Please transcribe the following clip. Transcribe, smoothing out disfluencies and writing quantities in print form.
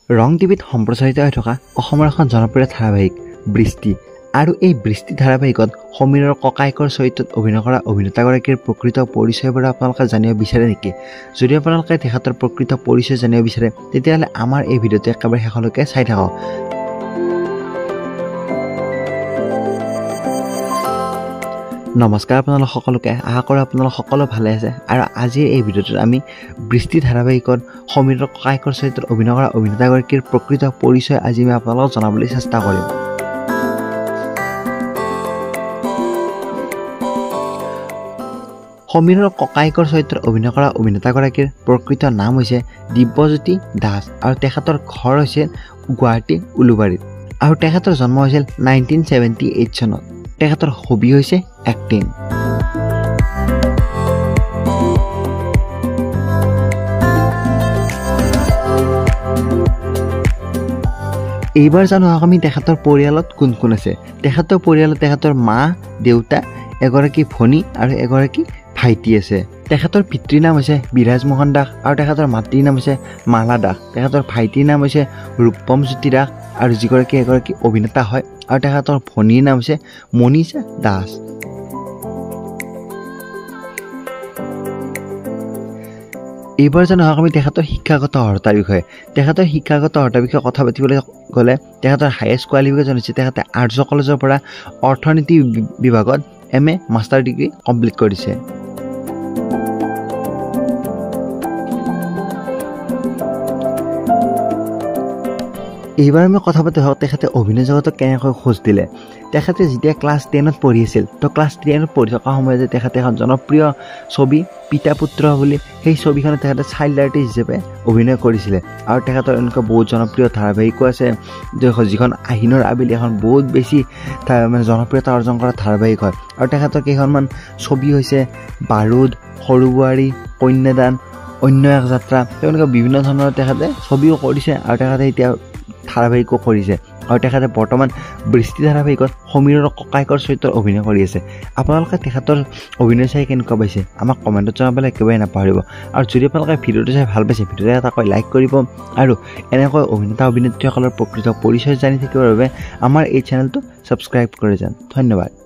ৰং টিভিত সম্প্ৰচাৰিত হৈ থকা অসমৰ এখন জনপ্ৰিয় ধাৰাবাহিক বৃষ্টি আৰু এই বৃষ্টি ধাৰাবাহিকত সমীৰৰ ককায়েকৰ চৰিত্ৰত অভিনয় কৰা অভিনেতাগৰাকীৰ প্ৰকৃত পৰিচয়ৰ পৰা আপোনালোকে জানিব বিচাৰে নেকি? যদি আপোনালোকে তেখেতৰ প্ৰকৃত পৰিচয় জানিব বিচাৰে তেতিয়াহ'লে আমাৰ এই ভিডিঅ'টো একেবাৰে শেষলৈকে চাই থাকক। নমস্কাৰ আপোনালোক সকলোকে, আশা কৰোঁ আপোনালোক সকলো ভালে আছে। আৰু আজিৰ এই ভিডিঅ'টোত আমি বৃষ্টি ধাৰাবাহিকত সমীৰৰ ককায়েকৰ চৰিত্ৰত অভিনয় কৰা অভিনেতাগৰাকীৰ প্ৰকৃত পৰিচয় আজি আমি আপোনালোকক জনাবলৈ চেষ্টা কৰিম। সমীৰৰ ককায়েকৰ চৰিত্ৰত অভিনয় কৰা অভিনেতাগৰাকীৰ প্ৰকৃত নাম হৈছে দিব্যজ্যোতি দাস আৰু তেখেতৰ ঘৰ হৈছে গুৱাহাটী উলুবাৰীত আৰু তেখেতৰ জন্ম হৈছিল 1978 চনত। তেখেতৰ হবি হৈছে এক্টিং। এইবাৰ জানো আমি তেখেতৰ পৰিয়ালত কোন কোন আছে। তেখেতৰ পৰিয়ালত তেখেতৰ মা, দেউতা, এগৰাকী ভনী আৰু এগৰাকী ভাইটি আছে। তেখেতৰ পিতৃৰ নাম হৈছে বিৰাজ মোহন দাস আৰু তেখেতৰ মাতৃৰ নাম হৈছে মালা দাস। তেখেতৰ ভাইটিৰ নাম হৈছে ৰূপম জ্যোতি দাস আৰু যিগৰাকী এগৰাকী অভিনেতা হয় আৰু তেখেতৰ ভনীৰ নাম হৈছে মনীষা দাস। এইবাৰ জানো আমি তেখেতৰ শিক্ষাগত অৰ্হতাৰ বিষয়ে। তেখেতৰ শিক্ষাগত অৰ্হতাৰ বিষয়ে কথা পাতিবলৈ গ'লে তেখেতৰ হায়েষ্ট কোৱালিফিকেশ্যন হৈছে তেখেতে আৰ্য কলেজৰ পৰা অৰ্থনীতি বিভাগত M A master degree complete কৰিছে। এইবাৰ আমি কথা পাতি হওক তেখেতে অভিনয় জগতত কেনেকৈ খোজ দিলে। তেখেতে যেতিয়া ক্লাছ 10ত পঢ়ি আছিল, তো ক্লাছ 10ত পঢ়ি থকা সময়তে তেখেতে এখন জনপ্ৰিয় ছবি পিতা পুত্ৰ বুলি সেই ছবিখনত তেখেতে চাইল্ড আৰ্টিষ্ট হিচাপে অভিনয় কৰিছিলে। আৰু তেখেতৰ এনেকুৱা বহুত জনপ্ৰিয় ধাৰাবাহিকো আছে, যিখন আহিনৰ আবেলি এখন বহুত বেছি মানে জনপ্ৰিয়তা অৰ্জন কৰা ধাৰাবাহিক হয়। আৰু তেখেতৰ কেইখনমান ছবি হৈছে বাৰুদ, সৰু বোৱাৰী, কন্যাদান, অন্য এক যাত্ৰা, তেওঁলোকে বিভিন্ন ধৰণৰ তেখেতে ছবিও কৰিছে আৰু তেখেতে এতিয়া ধাৰাবাহিকো কৰিছে। আৰু তেখেতে বৰ্তমান বৃষ্টি ধাৰাবাহিকত সমীৰৰ ককায়েকৰ চৰিত্ৰত অভিনয় কৰি আছে। আপোনালোকে তেখেতৰ অভিনয় চাই কেনেকুৱা পাইছে আমাক কমেণ্টত জনাবলৈ একেবাৰে নাপাহৰিব। আৰু যদি আপোনালোকে ভিডিঅ'টো চাই ভাল পাইছে ভিডিঅ'টো এটাকৈ লাইক কৰিব আৰু এনেকৈ অভিনেতা অভিনেত্ৰীসকলৰ প্ৰকৃত পৰিচয় জানি থাকিবৰ বাবে আমাৰ এই চেনেলটো ছাবস্ক্ৰাইব কৰি যান। ধন্যবাদ।